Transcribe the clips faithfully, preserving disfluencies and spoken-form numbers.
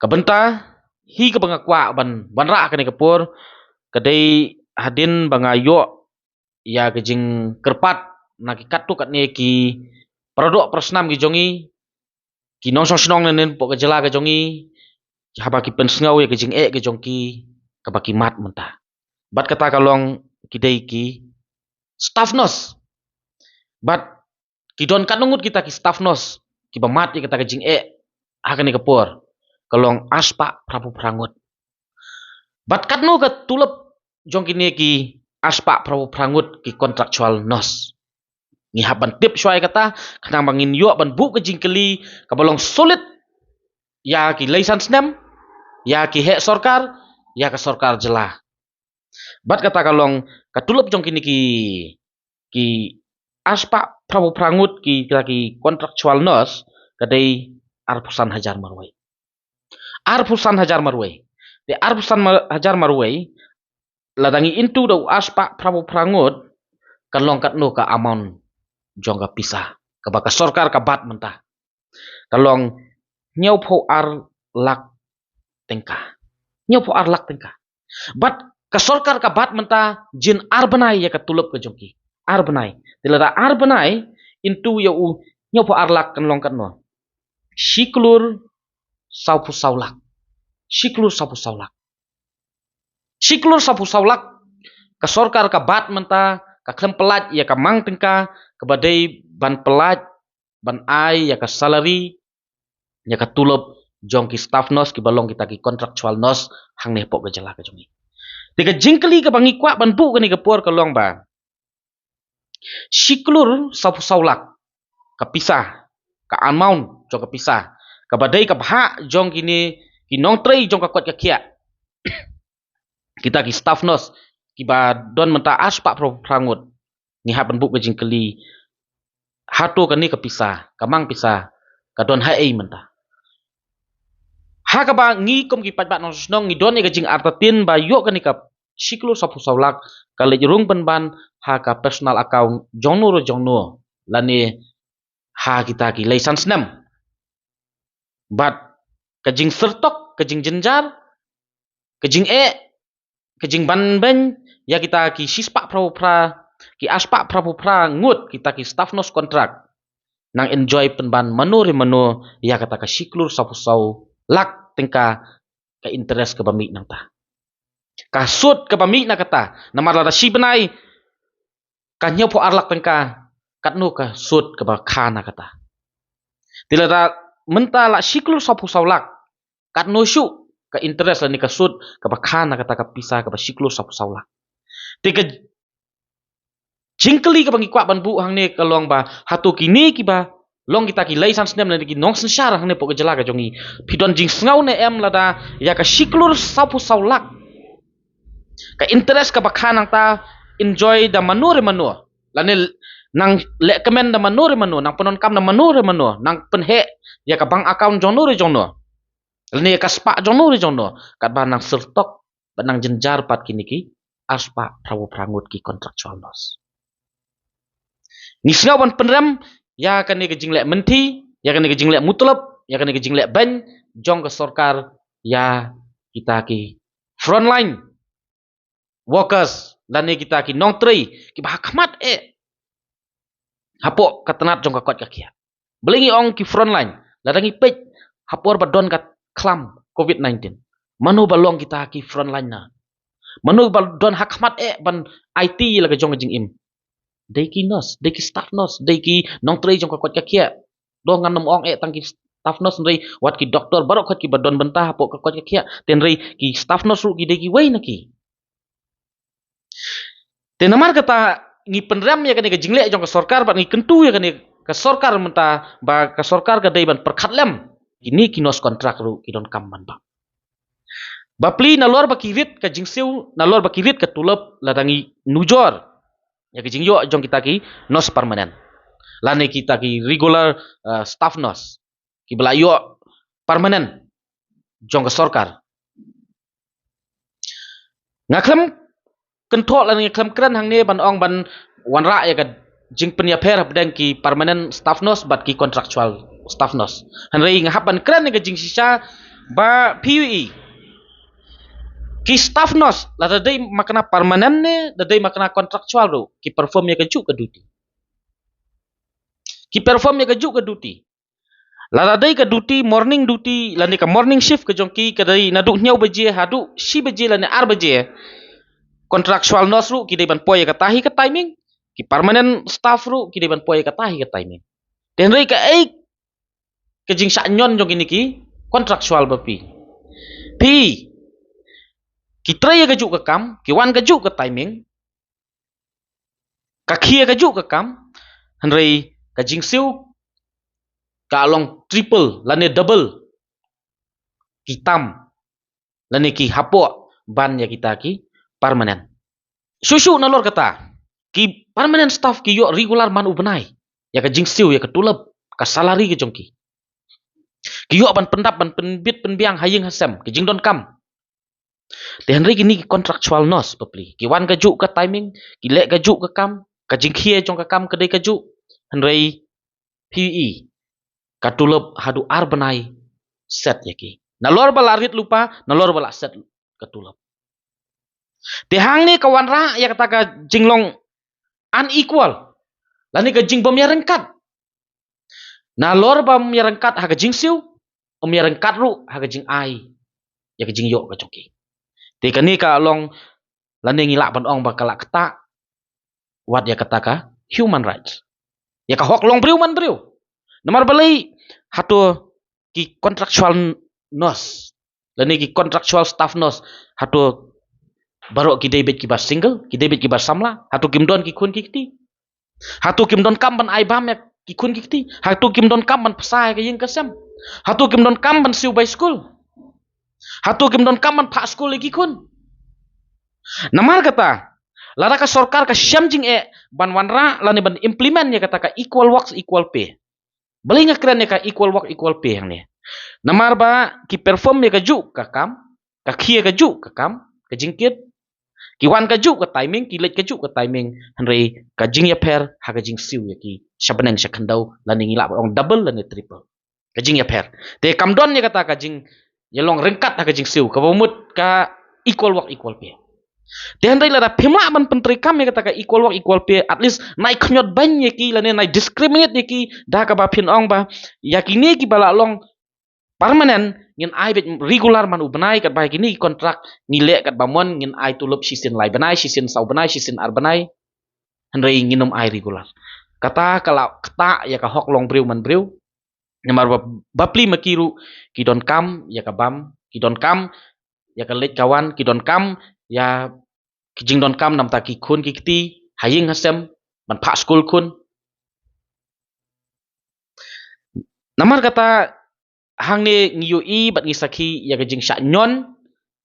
Ka bynta hi kaba nga kwah ban wanrah ha kane ka por ka dei hadien ba nga ïoh ïa ka jingkyrpad na ki katto katne ki paradoh parasnam ki jong ngi, ki nongshong shnong na hapoh ka jylla ka jong ngi, haba ki pynsngew ïa ka jingeh ka jong ki kaba ki mad mynta. Bad kata ka long ki dei ki staff nurse. Bad ki don katno ngut kita ki staff nurse kiba mad ïa kata ka jingeh ha kane ka por, ka long arspah phraphew phra ngut. Bad katno ka tulop jong kine ki arspah phraphew phra ngut ki contractual nurse? Ngi hap ban tip shuwa ïa kata, khnang ba ngin ïoh ban buh ka jingkylli kaba long solid ïa ki laisan snem, ïa ki heh sorkar, ïa ka sorkar jylla. Bad kata ka long ka tulop jong kine ki, ki arspah phraphew phra ngut ki, kita ki contractual nurse ka dei arphew san hajar marwei. Arphew san hajar marwei. Te arphew san ma-, hajar marwei, lada ngi into da u arspah phraphew phra ngut, ka long katno ka amount jong ka pisa kaba ka sorkar ka bat mynta? Ka long hynñiewphew ar lak tyngka. Hynñiewphew ar lak tyngka. Bad ka sorkar ka bat mynta jin ar bnai ïa ka tulop ka jong ki. Ar bnai. Te lada ar bnai into ïa u hynñiewphew ar lak kan long katno? Shi klur sawphew saw lak. Shi klur sawphew saw lak. Shi klur sawphew saw lak ka sorkar ka bat mynta, ka khlem pyllait ïa ka mang tyngka kaba dei ban pyllait, ban ai ïa ka salary, ïa ka tulop jong ki staff nurse kiba long kita ki contractual nurse hangne hapoh ka jylla ka jong ngi. Te ka jingkylli kaba ngi kwah ban buh ha kane ka por ka long ba shi klur sawphew saw lak ka pisa, ka amount jong ka pisa kaba dei ka bhah jong kine ki nongtrei jong ka koit ka khiah, kita ki staff nurse kiba don mynta arspah phraphew phra ngut. Ngi hap ban buh ka jingkylli, hato kane ka pisa, ka mang pisa, ka don haei mynta? Ha kaba ngi kum ki paidbah nongshong shnong ngi don ïa ka jingartatien ba ïoh kane ka shi klur sawphew saw lak ka leit rung pynban ha ka personal account jong no re jong no, lane ha kita ki laisan snem. Bad ka jingsyrtok, ka jingjynjar, ka jingeh, ka jingbanbeiñ ïa kita ki shispah phraphew phra, ki arspah phraphew phra ngut kita ki staff nurse contract, nang enjoy pynban mano re mano ïa kata ka shi klur sawphew saw lak tyngka ka interest kaba mih nangta. Ka sut kaba mih na kata, namar lada shi bnai ka hynñiewphew ar lak tyngka, katno ka sut kaba kha na kata? Te lada mynta la shi klur sawphew saw lak, katno shuh ka interest lane ka sut kaba kha na kata ka pisa kaba shi klur sawphew saw lak? Te ka jingkylli kaba ngi kwah ban buh hangne ka long ba hato kine kiba long kita ki laisan snem lane ki nongsynshar hangne hapoh ka jylla ka jong ngi, phi don jingsngew ne em lada ïa ka shi klur sawphew saw lak ka interest kaba kha nangta enjoy da mano re mano, lane nang lehkmen da mano re mano, nang pyndonkam da mano re mano, nang pynheh ïa ka bank account jong no re jong no, lane ïa ka spah jong no re jong no, katba nang syrtok bad nang jynjar pat kine ki arspah phraphew phra ngut ki contractual nurse? Ngi sngew ban pynrem ïa kane ka jingleh mynthi, ïa kane ka jingleh mutlop, ïa kane ka jingleh beiñ jong ka sorkar ïa kita ki frontline workers lane kita ki nongtrei kiba ha khmat eh hapoh ka tnat jong ka koit ka khiah. Balei ngi ong ki frontline? Lada ngi peit ha por ba don ka khlam covid nineteen, mano ba long kita ki frontliner? Mano ba don ha khmat eh ban aiti ïa la ka jong ka jingim? Dei ki nurse, dei ki staff nurse, dei ki nongtrei jong ka koit ka khiah. Dang ngan ym ong eh tang ki staff nurse, hynrei wat ki doktor baroh khoit kiba don bynta hapoh ka koit ka khiah, te hynrei ki staff nurse ruh ki dei kiwei na ki. Te namar kata ngi pynrem ïa kane ka jingleh jong ka sorkar bad ngi kyntu ïa kane ka sorkar mynta ba ka sorkar ka dei ban pyrkhat lem kine ki nurse contract ruh ki donkam ban bam. Bapli, nalor ba ki rit ka jingsiew, nalor ba ki rit ka tulop, lada ngi nujor ïa ka jingïoh jong kita ki nurse permanent lane kita ki regular, eh, staff nurse kiba la ïoh permanent jong ka sorkar. Nga khlem kynthoh lane nga khlem kren hangne ban ong ban wanrah ïa ka jingpynïapher hapdeng ki permanent staff nurse bad ki contractual staff nurse. Hynrei nga hap ban kren ïa ka jingshisha Ba phi ïohi, ki staff nurse, lada dei ma kane permanent ne, lada dei ma kane contractual ruh, ki perform ïa kajuh ka duty. Ki perform ïa kajuh ka duty. Lada dei ka duty, morning duty, lane ka morning shift ka jong ki, ka dei naduh hynñiew baje haduh shi baje lane ar baje. Contractual nurse ruh ki dei ban poi ïa kata hi ka timing. Ki permanent staff ruh ki dei ban poi ïa kata hi ka timing. Te hynrei kaei ka jingshah ñion jong kine ki contractual ba phi, phi, ki trei ïa kajuh ka kam, ki wan kajuh ka timing, ka khie kajuh ka kam, hynrei ka jingsiew ka long triple lane double ki tam lane ki hapoh ban ïa kita ki permanent. Shuh shuh nalor kata, ki permanent staff ki ïoh regular man u bnai ïa ka jingsiew, ïa ka tulop, ka salary ka jong ki. Ki ïoh ban pyndap, ban pynbit pynbiang ha ïing ha sem, ki jingdonkam. Te hynrei kine ki contractual nurse, bapli, ki wan kajuh ka timing, ki leh kajuh ka kam, ka jingkhie jong ka kam ka dei kajuh, hynrei phi ïohi, ka tulop haduh ar bnai set ïa ki. Nalor ba la rit lypa, nalor ba la set ka tulop. Te hangne ka wanrah ïa kata ka jinglong unequal lane ka jingbym ïaryngkat. Nalor bym ïaryngkat ha ka jingsiew, ym ïaryngkat ruh ha ka jingai ïa ka jingïoh ka jong ki. Te kane ka long, lane ngi lah ban ong ba ka la ktah wat ïa kata ka human rights, ïa ka hok long briew man briew. Namar balei? Hato ki contractual nurse lane ki contractual staff nurse, hato baroh ki dei beit kiba single, ki dei beit kiba samla? Hato kim don ki khun ki kti? Hato kim donkam ban ai bam ïa ki khun ki kti? Hato kim donkam ban pynshai ïa ka ïing ka sem? Hato kim donkam ban siew bai skul? Hato kim donkam ban phah skul ïa ki khun? Namar kata, lada ka sorkar ka shem jingeh ban wanrah lane ban implement ïa kata ka equal works equal pay. Balei nga kren ïa ka equal work equal pay hangne? Namar ba ki perform ïa kajuh ka kam, ka khie kajuh ka kam, ka jingkit, ki wan kajuh ka timing, ki leit kajuh ka timing, hynrei ka jingïapher ha ka jingsiew ïa ki sha bneng sha khyndew, lane ngi lah ban ong double lane triple ka jingïapher. Te kam don ïa kata ka jingïalong ryngkat ha ka jingsiew, kaba mut ka equal work equal pay. Te hynrei lada phim lah ban pyntreikam ïa kata ka equal work equal pay, at least nai khñiot beiñ ïa ki lane nai discriminate ïa ki da kaba phin ong ba ïa kine kiba la long permanent ngin ai beit regular man u bnai, katba ïa kine ki contract ngi leh katba mon, ngin ai tulop shisien lai bnai, shisien saw bnai, shisien ar bnai, hynrei ngin ym ai regular. Kata ka la ktah ïa ka hok long briew man briew. Namar ba, bapli ma ki ruh ki donkam ïa ka bam, ki donkam ïa ka leit ka wan, ki donkam ïa ki jingdonkam namar ki khun ki kti ha ïing ha sem, ban phah skul khun. Namar kata, hangne ngi ïohi bad ngi sakhi ïa ka jingshah ñion,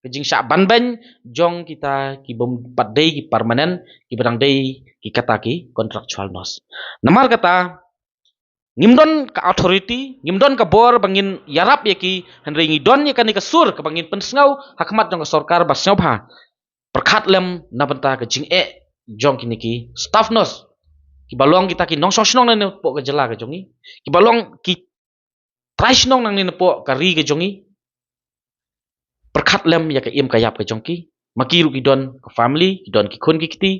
ka jingshah banbeiñ jong kita ki bym pat dei ki permanent, kiba dang dei ki kata ki contractual nurse. Namar kata, ngim don ka authority, ngim don ka bor ba ngin ïarap ïa ki, hynrei ngi don ïa kane ka sur kaba ngin pynsngew ha khmat jong ka sorkar ba sngewbha pyrkhat lem na bynta ka jingeh jong kine ki staff nurse kiba long kita ki nongshong shnong nangne napoh ka jylla ka jong ngi, kiba long ki trai shnong nangne napoh ka ri ka jong ngi. Pyrkhat lem ïa ka im ka ïap ka jong ki. Ma ki ruh ki don ka family, ki don ki khun ki kti.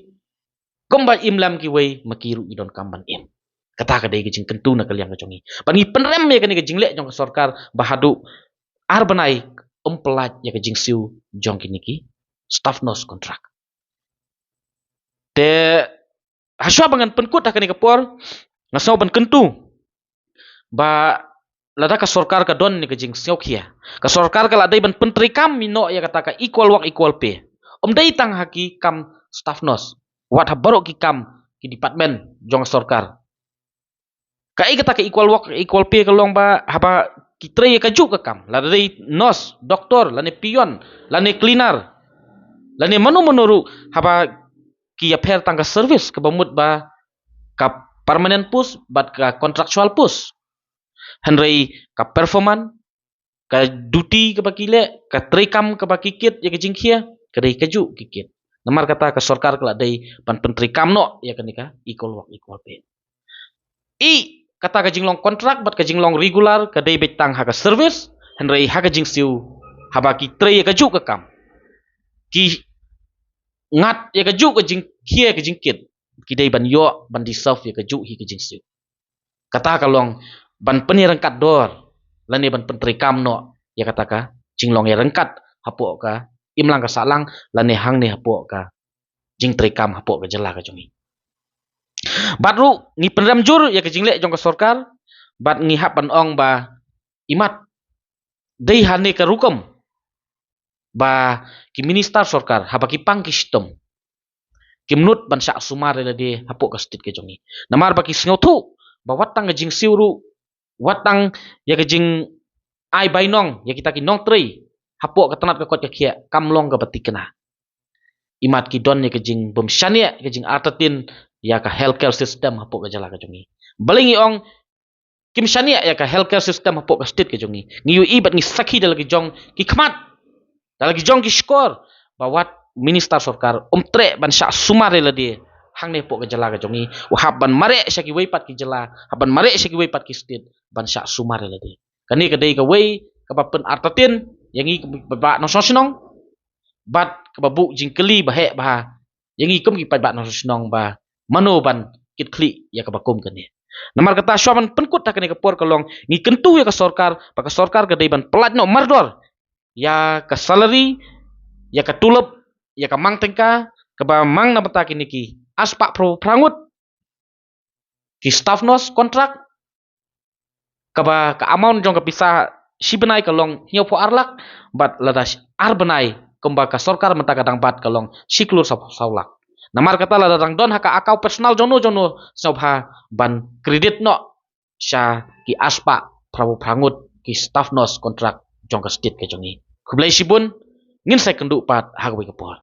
Kumba im lem kiwei, ma ki ruh ki donkam ban im. Kata ka dei ka jingkyntu na ka liang ka jong ngi. Bad ngi pynrem ïa kane ka jingleh jong ka sorkar ba haduh ar bnai ym pyllait ïa ka jingsiew jong kine ki staff nurse contract. Te hashwa ba ngan pynkut ha kane ka por, nga sngew ban kyntu ba lada ka sorkar ka don ïa ka jingsngewkhia, ka sorkar ka la dei ban pyntreikam ïa noh ïa kata ka equal work equal pay, ym dei tang ha ki kam staff nurse, wat ha baroh ki kam, ki department jong ka sorkar. Kaei kata ka equal work equal pay ka long ba haba ki trei ïa kajuh ka kam, lada dei nurse, doktor, lane peon, lane cleaner, lane mano mano ruh, haba ki ïapher tang ka service, kaba mut ba ka permanent post bad ka contractual post. Hynrei ka performance, ka duty kaba ki leh, ka treikam kaba ki kit ïa ka jingkhia, ka dei kajuh ki kit. Namar kata ka sorkar ka la dei ban pyntreikam noh ïa kane ka equal work equal pay. I kata ka jinglong contract bad ka jinglong regular ka dei beit tang ha ka service, Hynrei ha ka jingsiew, haba ki trei ïa kajuh ka kam, ki ngat ïa kajuh ka jingkhie ka jingkit, ki dei ban ïoh ban deserve ïa kajuh hi ka jingsiew. Kata ka long ban pynïaryngkat dor lane ban pyntreikam noh ïa kata ka jinglong ïaryngkat hapoh ka imlang ka sahlang lane hangne hapoh ka jingtreikam hapoh ka jylla ka jong ngi. Bad ruh ngi pynrem jur ïa ka jingleh jong ka sorkar, bad ngi hap ban ong ba imat dei hangne ka rukom ba ki minister sorkar, haba ki pang ki shitom, kim nud ban shah sumar ïa lade hapoh ka state ka jong ngi. Namar ba ki sngewthuh ba wat tang ka jingsiew ruh, wat tang ïa ka jingai bainong ïa kita ki nongtrei hapoh ka tnat ka koit ka khiah, kam long kaba thikna. Imat ki don ïa ka jingbym shaniah, ka jingartatien ïa ka healthcare system hapoh ka jylla ka jong ngi. Balei ngi ong kim shaniah ïa ka healthcare system hapoh ka state ka jong ngi? Ngi ïohi bad ngi sakhi da la ki jong ki khmat, da la ki jong ki shkor, ba wat minister sorkar um treh ban shah sumar ïa lade hangne hapoh ka jylla ka jong ngi. U hap ban mareh sha kiwei pat ki jylla, hap ban mareh sha kiwei pat ki state ban shah sumar ïa lade. Kane ka dei kawei kaba pynartatien ïa ngi kum ki paidbah nongshong shnong, bad kaba buh jingkylli ba heh bha ïa ngi kum ki paidbah nongshong shnong ba mano ban kitkhlieh ïa kaba kum kane. Namar kata, shuwa ban pynkut ha kane ka por, ka long ngi kyntu ïa ka sorkar ba ka sorkar ka dei ban pyllait noh mardor ïa ka salary, ïa ka tulop, ïa ka mang tyngka kaba mang na bynta kine ki arspah phra, phra ngut ki staff nurse contract, kaba ka amount jong ka pisa shi bnai ka long hynñiewphew ar lak, bad lada shi ar bnai kumba ka sorkar mynta ka dang bat ka long shi klur saw, saw lak. Namar kata, lada dang don ha ka account personal jongno jongno, sngewbha ban credit noh sha ki arspah phra, phra ngut ki staff nurse contract jong ka state ka jong ngi. Khublei shibun, ngin sa ïakynduh pat ha kawei ka por.